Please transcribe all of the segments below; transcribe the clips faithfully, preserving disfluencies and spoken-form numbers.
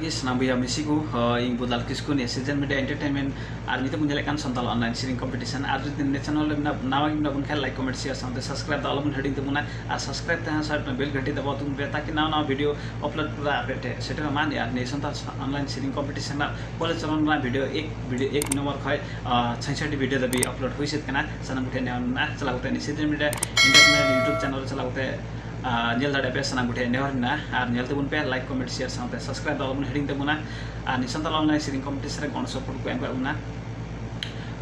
ᱜᱮ ᱥᱟᱱᱟᱢ ᱵᱚᱭᱦᱟ ᱢᱤᱥᱤ ᱠᱚ, ᱦᱚᱸ, ᱤᱧ ᱵᱩᱫᱟᱞ ᱠᱤᱥᱠᱩ, ᱱᱤᱭᱟᱹ ᱥᱤᱡᱮᱱ ᱢᱤᱰᱤᱭᱟ ᱮᱱᱴᱟᱨᱴᱮᱱᱢᱮᱱᱴ ᱟᱨ ᱱᱤᱛᱚᱜ ᱵᱚᱱ ᱧᱮᱞᱮᱫ ᱠᱟᱱ ᱥᱟᱱᱛᱟᱲ ᱚᱱᱞᱟᱭᱤᱱ ᱥᱮᱨᱮᱧ ᱠᱚᱢᱯᱤᱴᱤᱥᱚᱱ᱾ ᱟᱨ ᱡᱩᱫᱤ ᱱᱤᱭᱟᱹ ᱪᱮᱱᱮᱞ ᱨᱮ ᱢᱮᱱᱟᱜ, ᱱᱟᱣᱟ ᱜᱮ ᱢᱮᱱᱟᱜ ᱵᱚᱱ ᱠᱷᱟᱱ, ᱞᱟᱭᱤᱠ, ᱠᱚᱢᱮᱱᱴ, ᱥᱮᱭᱟᱨ ᱥᱟᱶᱛᱮ ᱥᱟᱵᱥᱠᱨᱟᱭᱤᱵ ᱫᱚ ᱟᱞᱚᱵᱚᱱ ᱦᱤᱲᱤᱧ ᱛᱟᱵᱚᱱᱟ᱾ ᱟᱨ ᱥᱟᱵᱥᱠᱨᱟᱭᱤᱵ ᱛᱟᱦᱮᱸ ᱥᱟᱶᱛᱮ ᱵᱮᱞ ᱜᱷᱟᱹᱴᱤ ᱫᱟᱵᱟᱣ ᱛᱟᱵᱚᱱ ᱯᱮ, ᱛᱟᱠᱤ ᱱᱟᱣᱟ ᱱᱟᱣᱟ ᱵᱷᱤᱰᱤᱭᱳ ᱟᱯᱞᱳᱰ ᱠᱚᱨᱟ ᱟᱯᱮ ᱴᱷᱮᱱ ᱥᱮᱴᱮᱨᱚᱜ ᱢᱟ᱾ ᱟᱨ ᱱᱤᱭᱟᱹ ᱥᱟᱱᱛᱟᱲ ᱚᱱᱞᱟᱭᱤᱱ ᱥᱮᱨᱮᱧ ᱠᱚᱢᱯᱤᱴᱤᱥᱚᱱ ᱨᱮᱱᱟᱜ ᱯᱚᱨᱤᱪᱟᱞᱚᱱᱟ ᱨᱮᱱᱟᱜ ᱵᱷᱤᱰᱤᱭᱳ ᱮᱠ, ᱵᱷᱤᱰᱤᱭᱳ ᱮᱠ ᱱᱚᱢᱵᱚᱨ ᱠᱷᱚᱱ, ᱟᱸ, ᱪᱷᱚᱭᱥᱚᱴᱤ ᱵᱷᱤᱰᱤᱭᱳ ᱫᱷᱟᱹᱵᱤᱡ ᱟᱯᱞᱳᱰ ᱦᱩᱭ ᱥᱟᱹᱛ ᱠᱟᱱᱟ᱾ ᱥᱟᱱᱟᱢ ᱠᱚᱴᱷᱮᱱ ᱱᱮᱦᱚᱨ ᱢᱮᱱᱟᱜᱼᱟ, ᱪᱟᱞᱟᱣ ᱠᱟᱛᱮ ᱱᱤᱭᱟᱹ ᱥᱤᱡᱮᱱ ᱢᱤᱰᱤᱭᱟ ᱮᱱᱴᱟᱨᱴᱮᱱᱢᱮᱱᱴ ᱭᱩᱴᱩᱵᱽ ᱪᱮᱱᱮᱞ ᱨᱮ ᱪᱟᱞᱟᱣ ᱠᱟᱛᱮ, ᱟᱸ, ᱧᱮᱞ ᱫᱟᱲᱮᱭᱟᱜ ᱯᱮ᱾ ᱥᱟᱱᱟᱢ ᱠᱚᱴᱷᱮᱱ ᱱᱮᱦᱚᱨ ᱢᱮᱱᱟᱜᱼᱟ, ᱟᱨ ᱧᱮᱞ ᱛᱟᱵᱚᱱ ᱯᱮ, ᱞᱟᱭᱤᱠ, ᱠᱚᱢᱮᱱᱴ, ᱥᱮᱭᱟᱨ ᱥᱟᱶᱛᱮ ᱥᱟᱵᱥᱠᱨᱟᱭᱤᱵ ᱫᱚ ᱟᱞᱚᱵᱚᱱ ᱦᱤᱲᱤᱧ ᱛᱟᱵᱚᱱᱟ᱾ ᱟᱨ ᱱᱤᱭᱟᱹ ᱥᱟᱱᱛᱟᱲ ᱚᱱᱞᱟᱭᱤᱱ ᱥᱮᱨᱮᱧ ᱠᱚᱢᱯᱤᱴᱤᱥᱚᱱ ᱨᱮ ᱜᱚᱲᱚ ᱥᱚᱯᱚᱦᱚᱫ ᱠᱚ ᱮᱢ ᱠᱟᱜ ᱵᱚᱱᱟ,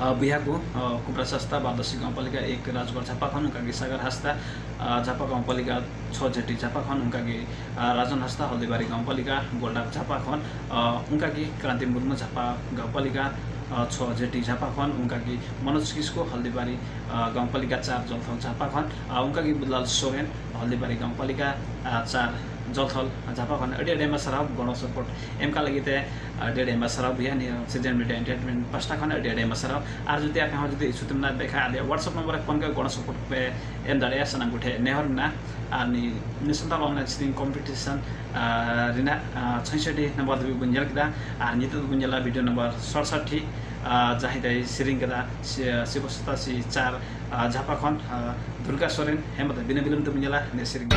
ᱟᱸ, ᱵᱚᱭᱦᱟ ᱠᱚ, ᱟᱸ, ᱠᱩᱢᱵᱽᱲᱟ ᱥᱟᱥᱛᱟ, ᱵᱟᱨᱫᱚᱥᱤ ᱜᱟᱶᱯᱟᱞᱤᱠᱟ ᱮᱠ, ᱨᱟᱡᱽᱜᱚᱲ ᱡᱷᱟᱯᱟ ᱠᱷᱚᱱ, ᱚᱱᱠᱟᱜᱮ ᱥᱟᱜᱟᱨ ᱦᱟᱸᱥᱫᱟ, ᱟᱸ, ᱡᱷᱟᱯᱟ ᱜᱟᱶᱯᱟᱞᱤᱠᱟ ᱪᱷᱚ ᱡᱷᱟᱹᱴᱤ ᱡᱷᱟᱯᱟ ᱠᱷᱚᱱ, ᱚᱱᱠᱟᱜᱮ, ᱟᱸ, ᱨᱟᱡᱚᱱ ᱦᱟᱸᱥᱫᱟ, ᱦᱚᱞᱫᱤᱵᱟᱨᱤ ᱜᱟᱶᱯᱟᱞᱤᱠᱟ ᱜᱳᱞᱰᱟᱯ ᱡᱷᱟᱯᱟ ᱠᱷᱚᱱ, ᱟᱸ, ᱚᱱᱠᱟᱜᱮ ᱠᱨᱟᱱᱛᱤ ᱢᱩᱨᱢᱩ, ᱡᱷᱟᱯᱟ ᱜᱟᱶᱯᱟᱞᱤᱠᱟ, ᱟᱸ, ᱪᱷᱚ ᱡᱷᱟᱹᱴᱤ ᱡᱷᱟᱯᱟ ᱠᱷᱚᱱ, ᱚᱱᱠᱟᱜᱮ ᱢᱚᱱᱳᱡᱽ ᱠᱤᱥᱠᱩ, ᱦᱚᱞᱫᱤᱵᱟᱨᱤ, ᱟᱸ, ᱜᱟᱶᱯᱟᱞᱤᱠᱟ ᱪᱟᱨ, ᱡᱚᱞᱛᱷᱚᱞ ᱡᱷᱟᱯᱟ ᱠᱷᱚᱱ, ᱟᱨ ᱚᱱᱠᱟᱜᱮ ᱵᱩᱫᱷᱞᱟᱞ ᱥᱚᱨᱮᱱ, ᱦᱚᱞᱫᱤᱵᱟᱨᱤ ᱜᱟᱶᱯᱟᱞᱤᱠᱟ, ᱟᱸ, ᱪᱟᱨ, ᱡᱚᱞᱛᱷᱚᱞ ᱡᱷᱟᱯᱟ ᱠᱷᱚᱱ᱾ ᱟᱹᱰᱤ ᱟᱹᱰᱤ ᱟᱭᱢᱟ ᱥᱟᱨᱦᱟᱣ ᱜᱚᱲᱚ ᱥᱚᱯᱚᱦᱚᱫ ᱮᱢ ᱠᱟᱜ ᱞᱟᱹᱜᱤᱫ ᱛᱮ᱾ ᱟᱹᱰᱤ ᱟᱹᱰᱤ ᱟᱭᱢᱟ ᱥᱟᱨᱦᱟᱣ ᱵᱚᱭᱦᱟ, ᱱᱤᱭᱟᱹ ᱥᱤᱡᱮᱱ ᱢᱤᱰᱤᱭᱟ ᱮᱱᱴᱟᱨᱴᱮᱱᱢᱮᱱᱴ ᱯᱟᱥᱴᱟ ᱠᱷᱚᱱ ᱟᱹᱰᱤ ᱟᱹᱰᱤ ᱟᱭᱢᱟ ᱥᱟᱨᱦᱟᱣ᱾ ᱟᱨ ᱡᱩᱫᱤ ᱟᱯᱮ ᱦᱚᱸ ᱡᱩᱫᱤ ᱤᱥᱩ ᱛᱮ ᱢᱮᱱᱟᱜ ᱯᱮ ᱠᱷᱟᱱ, ᱟᱞᱮᱭᱟᱜ WhatsApp ᱱᱚᱢᱵᱚᱨ ᱨᱮ ᱯᱷᱳᱱ ᱠᱟᱛᱮ ᱜᱚᱲᱚ ᱥᱚᱯᱚᱦᱚᱫ ᱯᱮ ᱮᱢ ᱫᱟᱲᱮᱭᱟᱜᱼᱟ᱾ ᱥᱟᱱᱟᱢ ᱠᱚᱴᱷᱮᱱ ᱱᱮᱦᱚᱨ ᱢᱮᱱᱟᱜᱼᱟ᱾ ᱟᱨ ᱱᱤ-, ᱱᱤᱭᱟᱹ ᱥᱟᱱᱛᱟᱲ ᱚᱱᱞᱟᱭᱤᱱ ᱥᱮᱨᱮᱧ ᱠᱚᱢᱯᱤᱴᱤᱥᱚᱱ, ᱟᱸ, ᱨᱮᱱᱟᱜ, ᱟᱸ, ᱪᱷᱚᱭᱥᱚᱴᱤ ᱱᱚᱢᱵᱚᱨ ᱫᱷᱟᱹᱵᱤᱡ ᱵᱚᱱ ᱧᱮᱞ ᱠᱮᱫᱟ᱾ ᱟᱨ ᱱᱤᱛᱚᱜ ᱫᱚᱵᱚᱱ ᱧᱮᱞᱟ ᱵᱷᱤᱰᱤᱭᱳ ᱱᱚᱢᱵᱚᱨ ᱥᱟᱛᱥᱚᱴᱴᱤ, ᱟᱸ, ᱡᱟᱦᱟᱸᱭ ᱫᱚᱭ ᱥᱮᱨᱮᱧ ᱠᱟᱫᱟ ᱥᱤ-, ᱥᱤᱵᱚ ᱥᱟᱛᱟᱥᱤ ᱪᱟᱨ, ᱟᱸ, ᱡᱷᱟᱯᱟ ᱠᱷᱚᱱ, ᱟᱸ, ᱫᱩᱨᱜᱟ ᱥᱚᱨᱮᱱ᱾ ᱦᱮᱸ, ᱢᱟ ᱛᱚᱵᱮ ᱵᱤᱱᱟᱹ ᱵᱤᱞᱚᱢ ᱛᱮᱵᱚᱱ ᱧᱮᱞᱟ ᱱᱤᱭᱟᱹ ᱥᱮᱨᱮᱧ᱾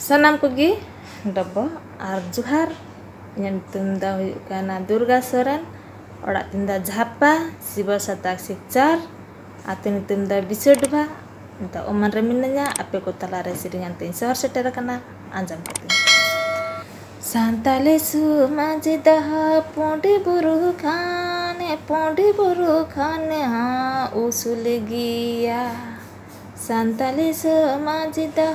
ᱥᱟᱱᱟᱢ ᱠᱚᱜᱮ ᱰᱚᱵᱚᱜ ᱟᱨ ᱡᱚᱦᱟᱨ᱾ ᱤᱧᱟᱹᱜ ᱧᱩᱛᱩᱢ ᱫᱚ ᱦᱩᱭᱩᱜ ᱠᱟᱱᱟ ᱫᱩᱨᱜᱟ ᱥᱚᱨᱮᱱ, ᱚᱲᱟᱜ ᱛᱤᱧ ᱫᱚ ᱡᱷᱟᱯᱟ, ᱥᱤᱵᱚ ᱥᱟᱛᱟᱠ ᱥᱮᱠᱴᱟᱨ, ᱟᱹᱛᱩ ᱧᱩᱛᱩᱢ ᱫᱚ ᱵᱤᱥᱟᱹᱰᱵᱷᱟ᱾ ᱱᱤᱛᱚᱜ ᱳᱢᱟᱱ ᱨᱮ ᱢᱤᱱᱟᱹᱧᱟ, ᱟᱯᱮ ᱠᱚ ᱛᱟᱞᱟᱨᱮ ᱥᱮᱨᱮᱧ ᱟᱱᱛᱮᱧ ᱥᱚᱦᱚᱨ ᱥᱮᱴᱮᱨ ᱟᱠᱟᱱᱟ, ᱟᱸᱡᱚᱢ ᱠᱟᱛᱮ᱾ ᱥᱟᱱᱛᱟᱞᱤ ᱥᱚᱢᱟᱡᱽ ᱫᱚ ᱯᱩᱸᱰᱤ ᱵᱩᱨᱩ ᱠᱷᱟᱱ, ᱯᱩᱸᱰᱤ ᱵᱩᱨᱩ ᱠᱷᱟᱱ ᱦᱟᱸᱜ ᱩᱥᱩᱞ ᱜᱮᱭᱟ᱾ ᱥᱟᱱᱛᱟᱞᱤ ᱥᱚᱢᱟᱡᱽ ᱫᱚ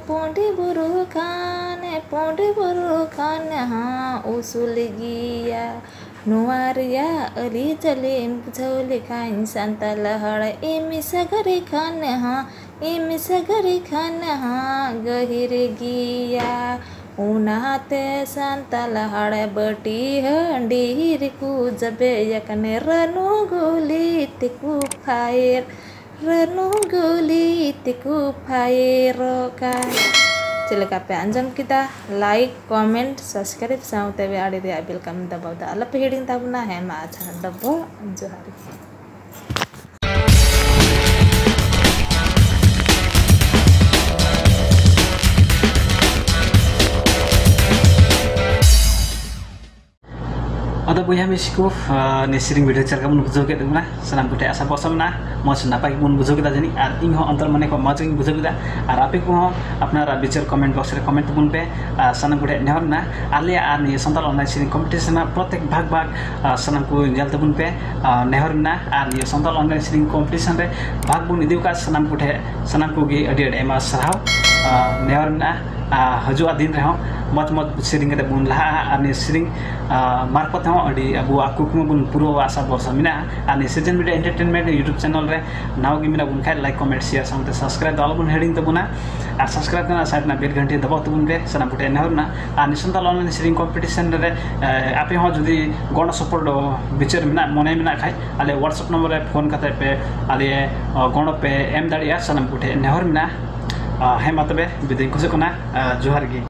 ᱯᱩᱸᱰᱤ ᱵᱩᱨᱩ ᱠᱷᱟᱱ, ᱯᱩᱸᱰᱤ ᱵᱩᱨᱩ ᱠᱷᱟᱱ ᱦᱟᱸᱜ ᱩᱥᱩᱞ ᱜᱮᱭᱟ᱾ ᱱᱚᱣᱟ ᱨᱮᱭᱟᱜ ᱟᱹᱨᱤᱪᱟᱹᱞᱤᱢ ᱵᱩᱡᱷᱟᱹᱣ ᱞᱮᱠᱷᱟᱱ, ᱥᱟᱱᱛᱟᱞ ᱦᱚᱲ ᱮᱢ ᱥᱟᱹᱜᱟᱹᱨᱤ ᱠᱷᱟᱱ ᱦᱚᱸ, ᱮᱢ ᱥᱟᱹᱜᱟᱹᱨᱤ ᱠᱷᱟᱱ ᱦᱚᱸ ᱜᱟᱹᱦᱤᱨ ᱜᱮᱭᱟ᱾ ᱚᱱᱟᱛᱮ ᱥᱟᱱᱛᱟᱞ ᱦᱟᱲ ᱵᱟᱹᱴᱤ ᱦᱟᱺᱰᱤ ᱨᱮᱠᱚ ᱡᱟᱵᱮᱭᱟᱠᱟᱱ ᱨᱟᱹᱱᱩ ᱜᱩᱞᱤ ᱛᱮᱠᱚ ᱯᱷᱟᱭᱮᱨ, ᱨᱟᱹᱱᱩ ᱜᱩᱞᱤ ᱛᱮᱠᱚ ᱯᱷᱟᱭᱮᱨᱚᱜ ᱠᱟᱱ᱾ ᱪᱮᱫ ᱞᱮᱠᱟ ᱯᱮ ᱟᱸᱡᱚᱢ ᱠᱮᱫᱟ? Like, comment, subscribe ᱥᱟᱶᱛᱮ ᱵᱮ ᱟᱲᱮ ᱨᱮᱭᱟᱜ bell ᱠᱟᱢ ᱫᱟᱵᱟᱣ ᱫᱟ ᱟᱞᱚᱯᱮ ᱦᱤᱲᱤᱧ ᱛᱟᱵᱚᱱᱟ᱾ ᱦᱮᱸ ᱢᱟ ᱟᱪᱪᱷᱟ ᱫᱚᱵᱚ ᱡᱚᱦᱟᱨ ᱜᱮ᱾ ᱟᱫᱚ ᱵᱚᱭᱦᱟ ᱢᱤᱥᱤ ᱠᱚ, ᱱᱤᱭᱟᱹ ᱥᱮᱨᱮᱧ video ᱪᱮᱫ ᱞᱮᱠᱟ ᱵᱚᱱ ᱵᱩᱡᱷᱟᱹᱣ ᱠᱮᱫ ᱛᱟᱵᱚᱱᱟ? ᱥᱟᱱᱟᱢ ᱠᱚᱴᱷᱮᱱ ᱟᱥᱟ ᱵᱷᱚᱨᱥᱟ ᱢᱮᱱᱟᱜᱼᱟ ᱢᱚᱡᱽ ᱱᱟᱯᱟᱭ ᱜᱮᱵᱚᱱ ᱵᱩᱡᱷᱟᱹᱣ ᱠᱮᱫᱟ ᱡᱟᱹᱱᱤᱡ, ᱟᱨ ᱤᱧ ᱦᱚᱸ ᱚᱱᱛᱚᱨ ᱢᱚᱱᱮ ᱠᱚ ᱢᱚᱡᱽ ᱜᱤᱧ ᱵᱩᱡᱷᱟᱹᱣ ᱠᱮᱫᱟ᱾ ᱟᱨ ᱟᱯᱮ ᱠᱚᱦᱚᱸ ᱟᱯᱱᱟᱨᱟᱜ ᱵᱤᱪᱟᱹᱨ comment box ᱨᱮ comment ᱛᱟᱵᱚᱱ ᱯᱮ᱾ ᱟᱨ ᱥᱟᱱᱟᱢ ᱠᱚᱴᱷᱮᱱ ᱱᱮᱦᱚᱨ ᱢᱮᱱᱟᱜᱼᱟ, ᱟᱞᱮᱭᱟᱜ ᱟᱨ ᱱᱤᱭᱟᱹ ᱥᱟᱱᱛᱟᱲ online ᱥᱮᱨᱮᱧ competition ᱨᱮᱱᱟᱜ ᱯᱨᱚᱛᱮᱠ ᱵᱷᱟᱜᱽ ᱵᱷᱟᱜᱽ, ᱟᱨ ᱥᱟᱱᱟᱢ ᱠᱚ ᱧᱮᱞ ᱛᱟᱵᱚᱱ ᱯᱮ᱾ ᱟᱨ ᱱᱮᱦᱚᱨ ᱢᱮᱱᱟᱜᱼᱟ, ᱟᱨ ᱱᱤᱭᱟᱹ ᱥᱟᱱᱛᱟᱲ online ᱥᱮᱨᱮᱧ competition ᱨᱮ ᱵᱷᱟᱜᱽ ᱵᱚᱱ ᱤᱫᱤ ᱟᱠᱟᱫ ᱥᱟᱱᱟᱢ ᱠᱚᱴᱷᱮᱱ ᱥᱟᱱᱟᱢ ᱠᱚᱜᱮ ᱟᱹᱰᱤ ᱟᱹᱰᱤ ᱟᱭᱢᱟ ᱥᱟᱨᱦᱟᱣ᱾ ᱟᱨ ᱱᱮᱦᱚᱨ ᱢᱮᱱᱟᱜᱼᱟ, ᱟᱨ ᱦᱤᱡᱩᱜᱼᱟ ᱫᱤᱱ ᱨᱮᱦᱚᱸ ᱢᱚᱡᱽ ᱢᱚᱡᱽ ᱥᱮᱨᱮᱧ ᱠᱟᱛᱮ ᱵᱚᱱ ᱞᱟᱦᱟᱜᱼᱟ᱾ ᱟᱨ ᱱᱤᱭᱟᱹ ᱥᱮᱨᱮᱧ ᱟᱨ ᱢᱟᱨᱯᱷᱚᱛ ᱦᱚᱸ ᱟᱹᱰᱤ ᱟᱵᱚᱣᱟᱜ ᱠᱩᱠᱢᱩ ᱵᱚᱱ ᱯᱩᱨᱟᱹᱣᱟ, ᱟᱥᱟ ᱵᱷᱚᱨᱥᱟ ᱢᱮᱱᱟᱜᱼᱟ᱾ ᱟᱨ ᱱᱤᱭᱟᱹ ᱥᱤᱡᱮᱱ ᱢᱤᱰᱤᱭᱟ ᱮᱱᱴᱟᱨᱴᱮᱱᱢᱮᱱᱴ YouTube ᱪᱮᱱᱮᱞ ᱨᱮ ᱱᱟᱣᱟ ᱜᱮ ᱢᱮᱱᱟᱜ ᱵᱚᱱ ᱠᱷᱟᱡ like, comment, share ᱥᱟᱶᱛᱮ subscribe ᱫᱚ ᱟᱞᱚᱵᱚᱱ ᱦᱤᱲᱤᱧ ᱛᱟᱵᱚᱱᱟ᱾ ᱟᱨ subscribe ᱨᱮᱱᱟᱜ side ᱨᱮᱱᱟᱜ bell ᱜᱷᱟᱱᱴᱤ ᱫᱟᱵᱟᱣ ᱛᱟᱵᱚᱱ ᱯᱮ, ᱥᱟᱱᱟᱢ ᱠᱚᱴᱷᱮᱱ ᱱᱮᱦᱚᱨ ᱢᱮᱱᱟᱜᱼᱟ᱾ ᱟᱨ ᱱᱤᱭᱟᱹ ᱥᱟᱱᱛᱟᱲ online ᱥᱮᱨᱮᱧ competition ᱨᱮ ᱮ, ᱟᱯᱮ ᱦᱚᱸ ᱡᱩᱫᱤ ᱜᱚᱲᱚ ᱥᱚᱯᱚᱦᱚᱫ ᱵᱤᱪᱟᱹᱨ ᱢᱮᱱᱟᱜ ᱢᱚᱱᱮ ᱢᱮᱱᱟᱜ ᱠᱷᱟᱡ ᱟᱞᱮ WhatsApp ᱱᱚᱢᱵᱚᱨ ᱨᱮ ᱯᱷᱳᱱ ᱠᱟᱛᱮ ᱯᱮ ᱟᱞᱮ ᱜᱚᱲᱚ ᱯᱮ ᱮᱢ ᱫᱟᱲᱮᱭᱟᱜᱼᱟ, ᱥᱟᱱᱟᱢ ᱠᱚᱴᱷᱮᱱ ᱱᱮᱦᱚᱨ ᱢᱮᱱᱟᱜᱼᱟ᱾ ᱦᱮᱸ ᱢᱟ ᱛᱚᱵᱮ ᱵᱤᱫᱟᱹᱭ ᱠᱷᱚᱡᱚᱜ ᱠᱟᱱᱟ᱾ ᱡᱚᱦᱟᱨ ᱜᱮ᱾